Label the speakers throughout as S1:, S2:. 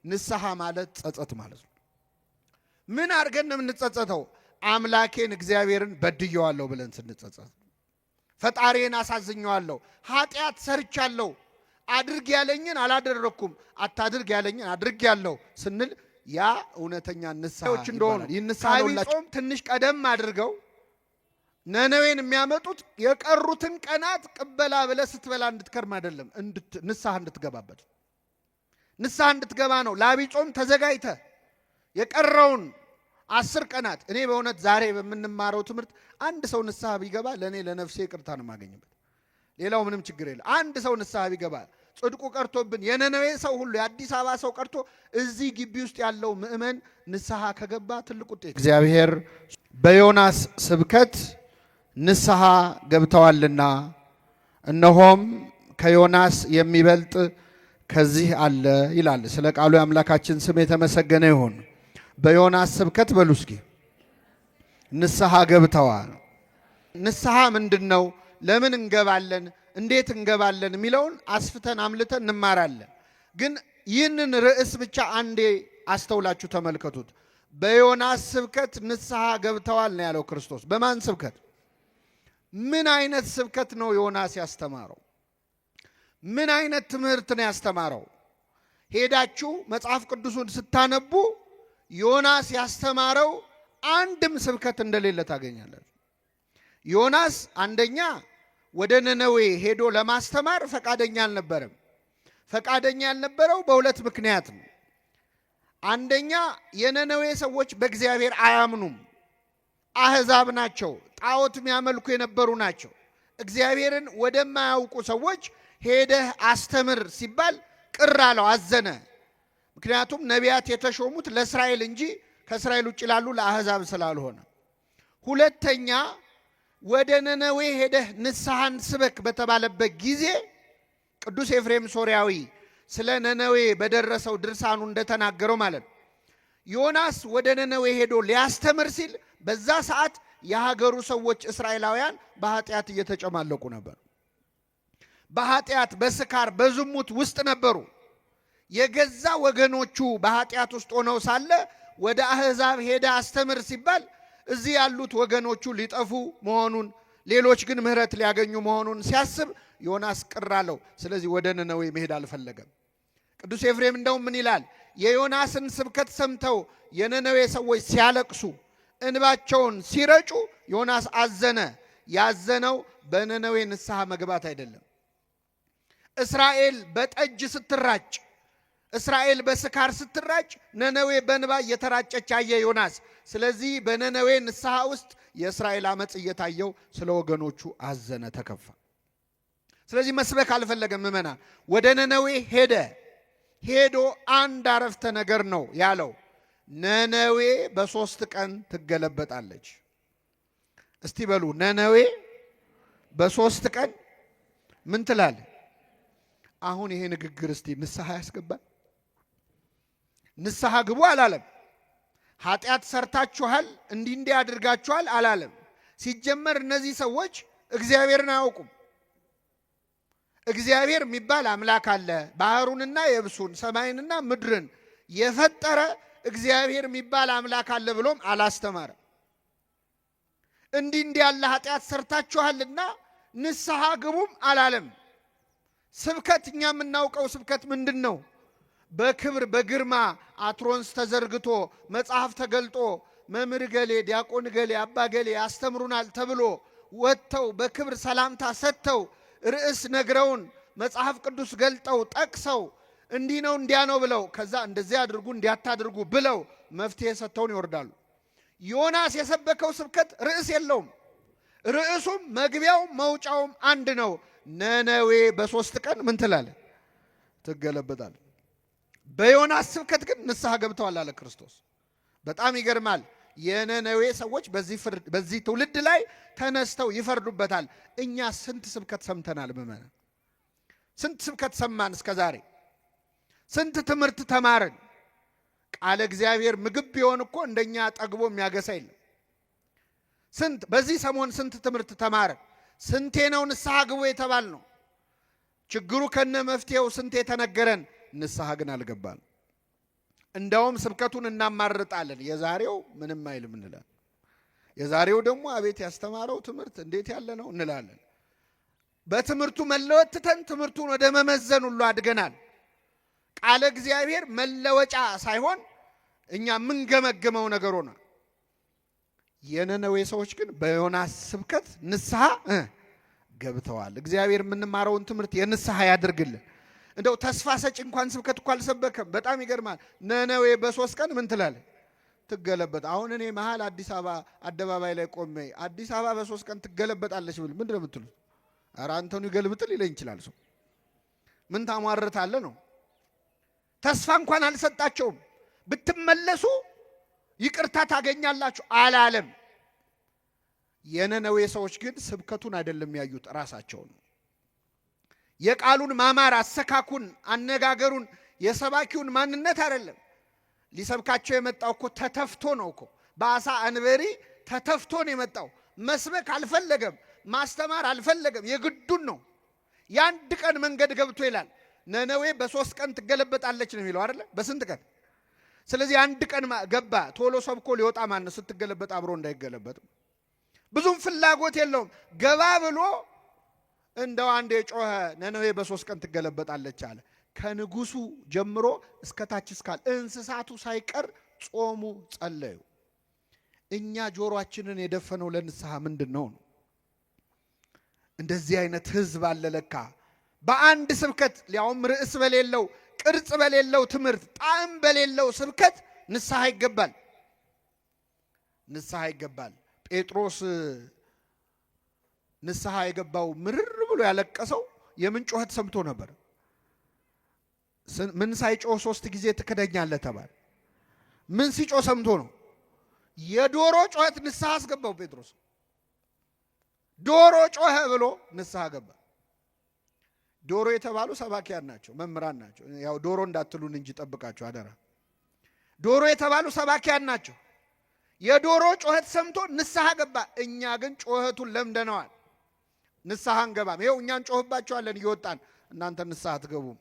S1: ንስሐ ማለት ጸጸት ማለት ነው። ምን አድርገን ነው የምንጸጸተው? አምላኬን እግዚአብሔርን በድየዋለሁ ብለን ስንጸጸት፣ ፈጣሪን አሳዝኘዋለሁ፣ ኃጢአት ሰርቻለሁ፣ አድርግ ያለኝን አላደረግኩም፣ አታድርግ ያለኝን አድርግ ያለው ስንል ያ እውነተኛ ንስሐ እንደሆኑ
S2: ይህ ንስሐ
S1: ከዐቢይ ጾም ትንሽ ቀደም አድርገው ነነዌን የሚያመጡት የቀሩትን ቀናት ቅበላ ብለህ ስትበላ እንድትከርም አይደለም፣ ንስሐ እንድትገባበት፣ ንስሐ እንድትገባ ነው። ለዐቢይ ጾም ተዘጋጅተህ የቀረውን 10 ቀናት። እኔ በእውነት ዛሬ በምንማረው ትምህርት አንድ ሰው ንስሐ ቢገባ ለእኔ ለነፍሴ ይቅርታ ነው የማገኝበት። ሌላው ምንም ችግር የለ። አንድ ሰው ንስሐ ቢገባ ጽድቁ ቀርቶብን የነነዌ ሰው ሁሉ፣ የአዲስ አበባ ሰው ቀርቶ እዚህ ግቢ ውስጥ ያለው ምእመን ንስሐ ከገባ ትልቅ ውጤት። እግዚአብሔር በዮናስ ስብከት ንስሐ ገብተዋልና እነሆም ከዮናስ የሚበልጥ ከዚህ አለ ይላል። ስለ ቃሉ የአምላካችን ስም የተመሰገነ ይሁን። በዮናስ ስብከት በሉ እስኪ ንስሐ ገብተዋል። ንስሐ ምንድን ነው? ለምን እንገባለን? እንዴት እንገባለን? የሚለውን አስፍተን አምልተን እንማራለን። ግን ይህንን ርዕስ ብቻ አንዴ አስተውላችሁ ተመልከቱት። በዮናስ ስብከት ንስሐ ገብተዋል ነው ያለው ክርስቶስ። በማን ስብከት? ምን አይነት ስብከት ነው ዮናስ ያስተማረው? ምን አይነት ትምህርት ነው ያስተማረው? ሄዳችሁ መጽሐፍ ቅዱሱን ስታነቡ ዮናስ ያስተማረው አንድም ስብከት እንደሌለ ታገኛላችሁ። ዮናስ አንደኛ ወደ ነነዌ ሄዶ ለማስተማር ፈቃደኛ አልነበረም። ፈቃደኛ ያልነበረው በሁለት ምክንያት ነው። አንደኛ የነነዌ ሰዎች በእግዚአብሔር አያምኑም፣ አሕዛብ ናቸው፣ ጣዖት የሚያመልኩ የነበሩ ናቸው። እግዚአብሔርን ወደማያውቁ ሰዎች ሄደህ አስተምር ሲባል ቅር አለው፣ አዘነ። ምክንያቱም ነቢያት የተሾሙት ለእስራኤል እንጂ ከእስራኤል ውጭ ላሉ ለአሕዛብ ስላልሆነ። ሁለተኛ ወደ ነነዌ ሄደህ ንስሐን ስበክ በተባለበት ጊዜ ቅዱስ ኤፍሬም ሶርያዊ ስለ ነነዌ በደረሰው ድርሳኑ እንደተናገረው ማለት ነው። ዮናስ ወደ ነነዌ ሄዶ ሊያስተምር ሲል በዛ ሰዓት የሀገሩ ሰዎች እስራኤላውያን በኃጢአት እየተጨማለቁ ነበር። በኃጢአት፣ በስካር፣ በዝሙት ውስጥ ነበሩ። የገዛ ወገኖቹ በኃጢአት ውስጥ ሆነው ሳለ ወደ አሕዛብ ሄደ አስተምር ሲባል እዚህ ያሉት ወገኖቹ ሊጠፉ መሆኑን፣ ሌሎች ግን ምሕረት ሊያገኙ መሆኑን ሲያስብ ዮናስ ቅር አለው። ስለዚህ ወደ ነነዌ መሄድ አልፈለገም። ቅዱስ ኤፍሬም እንደውም ምን ይላል? የዮናስን ስብከት ሰምተው የነነዌ ሰዎች ሲያለቅሱ፣ እንባቸውን ሲረጩ ዮናስ አዘነ። ያዘነው በነነዌ ንስሐ መግባት አይደለም። እስራኤል በጠጅ ስትራጭ፣ እስራኤል በስካር ስትራጭ፣ ነነዌ በእንባ እየተራጨች አየ ዮናስ። ስለዚህ በነነዌ ንስሐ ውስጥ የእስራኤል አመፅ እየታየው ስለ ወገኖቹ አዘነ፣ ተከፋ። ስለዚህ መስበክ አልፈለገም። ምዕመናን፣ ወደ ነነዌ ሄደ። ሄዶ አንድ አረፍተ ነገር ነው ያለው። ነነዌ በ3 ቀን ትገለበጣለች። እስቲ በሉ፣ ነነዌ በ3 ቀን ምን ትላል? አሁን ይሄ ንግግር እስቲ ንስሐ ያስገባል? ንስሐ ግቡ አላለም። ኃጢአት ሰርታችኋል፣ እንዲህ እንዲህ አድርጋችኋል አላለም። ሲጀመር እነዚህ ሰዎች እግዚአብሔርን አያውቁም። እግዚአብሔር የሚባል አምላክ አለ፣ ባህሩንና የብሱን ሰማይንና ምድርን የፈጠረ እግዚአብሔር የሚባል አምላክ አለ ብሎም አላስተማረም። እንዲህ እንዲህ ያለ ኃጢአት ሰርታችኋልና ንስሐ ግቡም አላለም። ስብከት፣ እኛ የምናውቀው ስብከት ምንድን ነው? በክብር በግርማ አትሮንስ ተዘርግቶ፣ መጽሐፍ ተገልጦ፣ መምህር ገሌ፣ ዲያቆን ገሌ፣ አባ ገሌ ያስተምሩናል ተብሎ ወጥተው በክብር ሰላምታ ሰጥተው፣ ርዕስ ነግረውን፣ መጽሐፍ ቅዱስ ገልጠው ጠቅሰው፣ እንዲህ ነው እንዲያ ነው ብለው፣ ከዛ እንደዚህ አድርጉ እንዲያታድርጉ ብለው መፍትሄ ሰጥተውን ይወርዳሉ። ዮናስ የሰበከው ስብከት ርዕስ የለውም። ርዕሱም መግቢያው መውጫውም አንድ ነው። ነነዌ በ3 ቀን ምን ትላለ? ትገለበጣል። በዮናስ ስብከት ግን ንስሐ ገብተዋል አለ ክርስቶስ። በጣም ይገርማል። የነነዌ ሰዎች በዚህ ትውልድ ላይ ተነስተው ይፈርዱበታል። እኛ ስንት ስብከት ሰምተናል? ምዕመናን፣ ስንት ስብከት ሰማን እስከ ዛሬ? ስንት ትምህርት ተማርን? ቃለ እግዚአብሔር ምግብ ቢሆን እኮ እንደኛ ጠግቦ የሚያገሳ የለም። ስንት በዚህ ሰሞን ስንት ትምህርት ተማርን? ስንቴ ነው ንስሐ ግቡ የተባልነው? ችግሩ ከነ መፍትሄው ስንቴ ተነገረን? ንስሐ ግን አልገባንም። እንደውም ስብከቱን እናማርጣለን። የዛሬው ምንም አይልም እንላለን። የዛሬው ደግሞ አቤት ያስተማረው ትምህርት እንዴት ያለ ነው እንላለን። በትምህርቱ መለወጥ ትተን ትምህርቱን ወደ መመዘን ሁሉ አድገናል። ቃለ እግዚአብሔር መለወጫ ሳይሆን እኛ የምንገመግመው ነገር ሆኗል። የነነዌ ሰዎች ግን በዮናስ ስብከት ንስሐ ገብተዋል። እግዚአብሔር የምንማረውን ትምህርት የንስሐ ያድርግልን። እንደው ተስፋ ሰጭ እንኳን ስብከት እኮ አልሰበከም። በጣም ይገርማል። ነነዌ በ3 ቀን ምን ትላለች? ትገለበጥ። አሁን እኔ መሀል አዲስ አበባ አደባባይ ላይ ቆሜ አዲስ አበባ በ3 ቀን ትገለበጣለች ብል ምንድን ነው የምትሉት? ኧረ አንተኑ ይገልብጥል ሊለኝ ይችላል ሰው። ምን ታሟርታለህ ነው። ተስፋ እንኳን አልሰጣቸውም። ብትመለሱ ይቅርታ ታገኛላችሁ አላለም። የነነዌ ሰዎች ግን ስብከቱን አይደለም ያዩት፣ ራሳቸውን። የቃሉን ማማር፣ አሰካኩን፣ አነጋገሩን፣ የሰባኪውን ማንነት አይደለም። ሊሰብካቸው የመጣው እኮ ተተፍቶ ነው እኮ በአሳ አንበሪ ተተፍቶ ነው የመጣው። መስበክ አልፈለገም፣ ማስተማር አልፈለገም። የግዱን ነው። የአንድ ቀን መንገድ ገብቶ ይላል። ነነዌ በ3 ቀን ትገለበጣለች ነው የሚለው አይደለ? በስንት ቀን? ስለዚህ አንድ ቀን ገባ። ቶሎ ሰብኮ ሊወጣ ማን ነው? ስትገለበጥ አብሮ እንዳይገለበጥ ብዙም ፍላጎት የለውም። ገባ ብሎ እንደው አንድ የጮኸ ነነዌ በ3 ቀን ትገለበጣለች አለ። ከንጉሱ ጀምሮ እስከ ታች እስካል እንስሳቱ ሳይቀር ጾሙ፣ ጸለዩ። እኛ ጆሮአችንን የደፈነው ለንስሐ ምንድን ነው ነው? እንደዚህ አይነት ህዝብ አለ ለካ። በአንድ ስብከት ሊያውም ርዕስ በሌለው ቅርጽ በሌለው ትምህርት ጣዕም በሌለው ስብከት ንስሐ ይገባል፣ ንስሐ ይገባል። ጴጥሮስ ንስሐ የገባው ምርር ብሎ ያለቀሰው የምን ጩኸት ሰምቶ ነበር? ምን ሳይጮህ 3 ጊዜ ትክደኛለህ ተባለ። ምን ሲጮህ ሰምቶ ነው? የዶሮ ጩኸት ንስሐ አስገባው ጴጥሮስ። ዶሮ ጮኸ ብሎ ንስሐ ገባ። ዶሮ የተባሉ ሰባኪያን ናቸው፣ መምህራን ናቸው። ያው ዶሮ እንዳትሉን እንጂ ጠብቃቸው አደራ። ዶሮ የተባሉ ሰባኪያን ናቸው። የዶሮ ጩኸት ሰምቶ ንስሐ ገባ። እኛ ግን ጩኸቱን ለምደነዋል፣ ንስሐ አንገባም። ይኸው እኛ እንጮህባቸዋለን እየወጣን፣ እናንተ ንስሐ አትገቡም።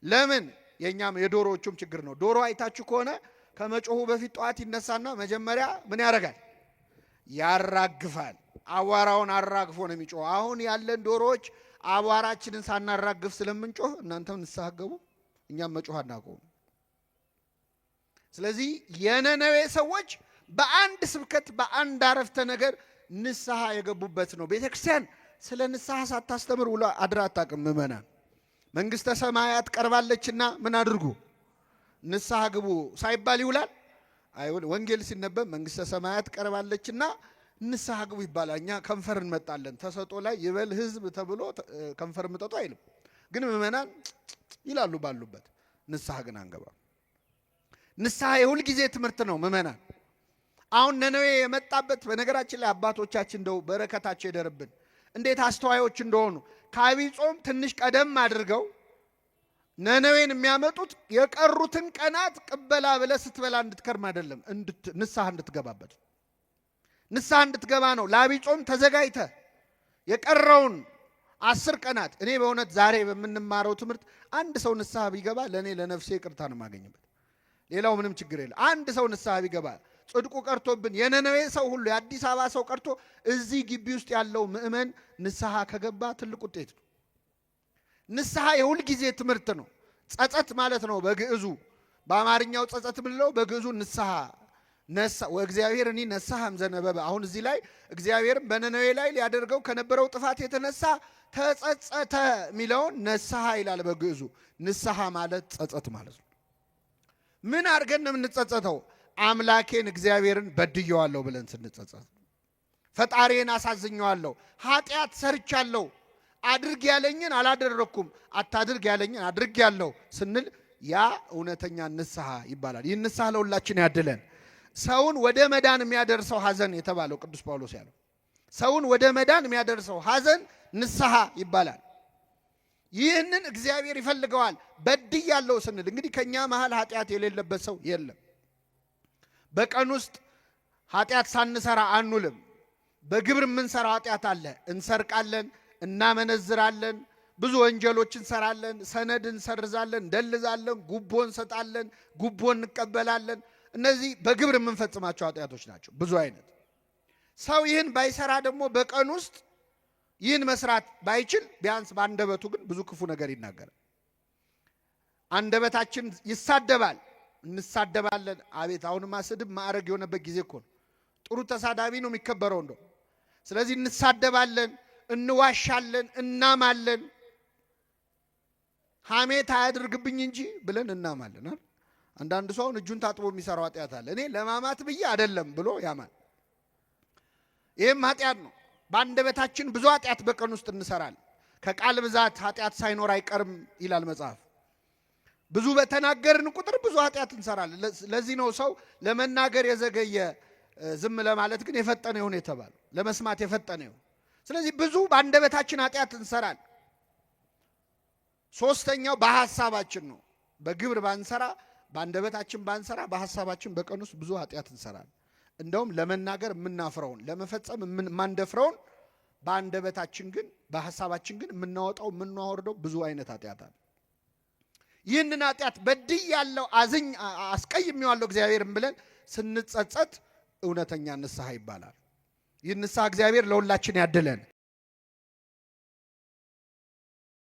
S1: ለምን? የእኛም የዶሮዎቹም ችግር ነው። ዶሮ አይታችሁ ከሆነ ከመጮሁ በፊት ጠዋት ይነሳና መጀመሪያ ምን ያደርጋል? ያራግፋል። አቧራውን አራግፎ ነው የሚጮህ። አሁን ያለን ዶሮዎች አቧራችንን ሳናራግፍ ስለምንጮህ እናንተም ንስሐ ገቡ፣ እኛም መጮህ አናቆም። ስለዚህ የነነዌ ሰዎች በአንድ ስብከት በአንድ አረፍተ ነገር ንስሐ የገቡበት ነው። ቤተክርስቲያን ስለ ንስሐ ሳታስተምር ውላ አድራ አታውቅም። ምዕመናን መንግሥተ ሰማያት ቀርባለችና ምን አድርጉ? ንስሐ ግቡ ሳይባል ይውላል? አይውል። ወንጌል ሲነበብ መንግሥተ ሰማያት ቀርባለችና ንስሐ ግቡ ይባላል። እኛ ከንፈር እንመጣለን። ተሰጦ ላይ ይበል ሕዝብ ተብሎ ከንፈር ምጠጡ አይልም። ግን ምዕመናን ይላሉ ባሉበት። ንስሐ ግን አንገባም። ንስሐ የሁል ጊዜ ትምህርት ነው ምዕመናን። አሁን ነነዌ የመጣበት በነገራችን ላይ አባቶቻችን እንደው በረከታቸው ይደርብን፣ እንዴት አስተዋዮች እንደሆኑ ከዐቢይ ጾም ትንሽ ቀደም አድርገው ነነዌን የሚያመጡት የቀሩትን ቀናት ቅበላ ብለህ ስትበላ እንድትከርም አይደለም፣ ንስሐ እንድትገባበት ንስሐ እንድትገባ ነው። ለዐቢይ ጾም ተዘጋጅተህ የቀረውን 10 ቀናት እኔ በእውነት ዛሬ በምንማረው ትምህርት አንድ ሰው ንስሐ ቢገባ ለእኔ ለነፍሴ ይቅርታ ነው የማገኝበት። ሌላው ምንም ችግር የለም። አንድ ሰው ንስሐ ቢገባ ጽድቁ ቀርቶብን የነነዌ ሰው ሁሉ የአዲስ አበባ ሰው ቀርቶ እዚህ ግቢ ውስጥ ያለው ምእመን ንስሐ ከገባ ትልቅ ውጤት ነው። ንስሐ የሁል ጊዜ ትምህርት ነው። ጸጸት ማለት ነው በግዕዙ። በአማርኛው ጸጸት የምንለው በግዕዙ ንስሐ ነሳ ወእግዚአብሔር እኒ ነሳህም ዘነበበ። አሁን እዚህ ላይ እግዚአብሔርም በነነዌ ላይ ሊያደርገው ከነበረው ጥፋት የተነሳ ተጸጸተ የሚለውን ነስሐ ይላል በግዕዙ። ንስሐ ማለት ጸጸት ማለት ነው። ምን አድርገን ነው የምንጸጸተው? አምላኬን እግዚአብሔርን በድየዋለሁ ብለን ስንጸጸት፣ ፈጣሪን አሳዝኘዋለሁ፣ ኃጢአት ሰርቻለሁ፣ አድርግ ያለኝን አላደረኩም፣ አታድርግ ያለኝን አድርግ ያለሁ ስንል ያ እውነተኛ ንስሐ ይባላል። ይህ ንስሐ ለሁላችን ያድለን። ሰውን ወደ መዳን የሚያደርሰው ሐዘን የተባለው ቅዱስ ጳውሎስ ያለው ሰውን ወደ መዳን የሚያደርሰው ሐዘን ንስሐ ይባላል። ይህንን እግዚአብሔር ይፈልገዋል። በድያለሁ ስንል እንግዲህ ከኛ መሃል ኃጢአት የሌለበት ሰው የለም። በቀን ውስጥ ኃጢአት ሳንሰራ አንውልም። በግብር የምንሰራው ኃጢአት አለ። እንሰርቃለን፣ እናመነዝራለን፣ ብዙ ወንጀሎች እንሰራለን። ሰነድ እንሰርዛለን፣ እንደልዛለን፣ ጉቦ እንሰጣለን፣ ጉቦ እንቀበላለን። እነዚህ በግብር የምንፈጽማቸው ኃጢአቶች ናቸው። ብዙ አይነት ሰው ይህን ባይሰራ ደግሞ በቀን ውስጥ ይህን መስራት ባይችል ቢያንስ በአንደበቱ ግን ብዙ ክፉ ነገር ይናገራል። አንደበታችን ይሳደባል፣ እንሳደባለን። አቤት አሁንማ ስድብ ማዕረግ የሆነበት ጊዜ እኮ ነው። ጥሩ ተሳዳቢ ነው የሚከበረው እንደው። ስለዚህ እንሳደባለን፣ እንዋሻለን፣ እናማለን። ሐሜት አያድርግብኝ እንጂ ብለን እናማለን። አንዳንድ ሰው አሁን እጁን ታጥቦ የሚሰራው ኃጢአት አለ። እኔ ለማማት ብዬ አይደለም ብሎ ያማል። ይህም ኃጢአት ነው። በአንደበታችን ብዙ ኃጢአት በቀን ውስጥ እንሰራል። ከቃል ብዛት ኃጢአት ሳይኖር አይቀርም ይላል መጽሐፍ። ብዙ በተናገርን ቁጥር ብዙ ኃጢአት እንሰራለን። ለዚህ ነው ሰው ለመናገር የዘገየ ዝም ለማለት ግን የፈጠነ ይሁን የተባለው፣ ለመስማት የፈጠነ ይሁን። ስለዚህ ብዙ በአንደበታችን ኃጢአት እንሰራል። ሶስተኛው በሐሳባችን ነው። በግብር ባንሰራ፣ በአንደበታችን ባንሰራ፣ በሐሳባችን በቀን ውስጥ ብዙ ኃጢአት እንሰራለን። እንደውም ለመናገር የምናፍረውን ለመፈጸም የማንደፍረውን በአንደበታችን ግን በሐሳባችን ግን የምናወጣው የምናወርደው ብዙ አይነት ኃጢአት አለ። ይህንን ኃጢአት በድያለሁ፣ አዝኝ አስቀይሜዋለሁ እግዚአብሔርን ብለን ስንጸጸት እውነተኛ ንስሐ ይባላል። ይህ ንስሐ እግዚአብሔር ለሁላችን ያድለን።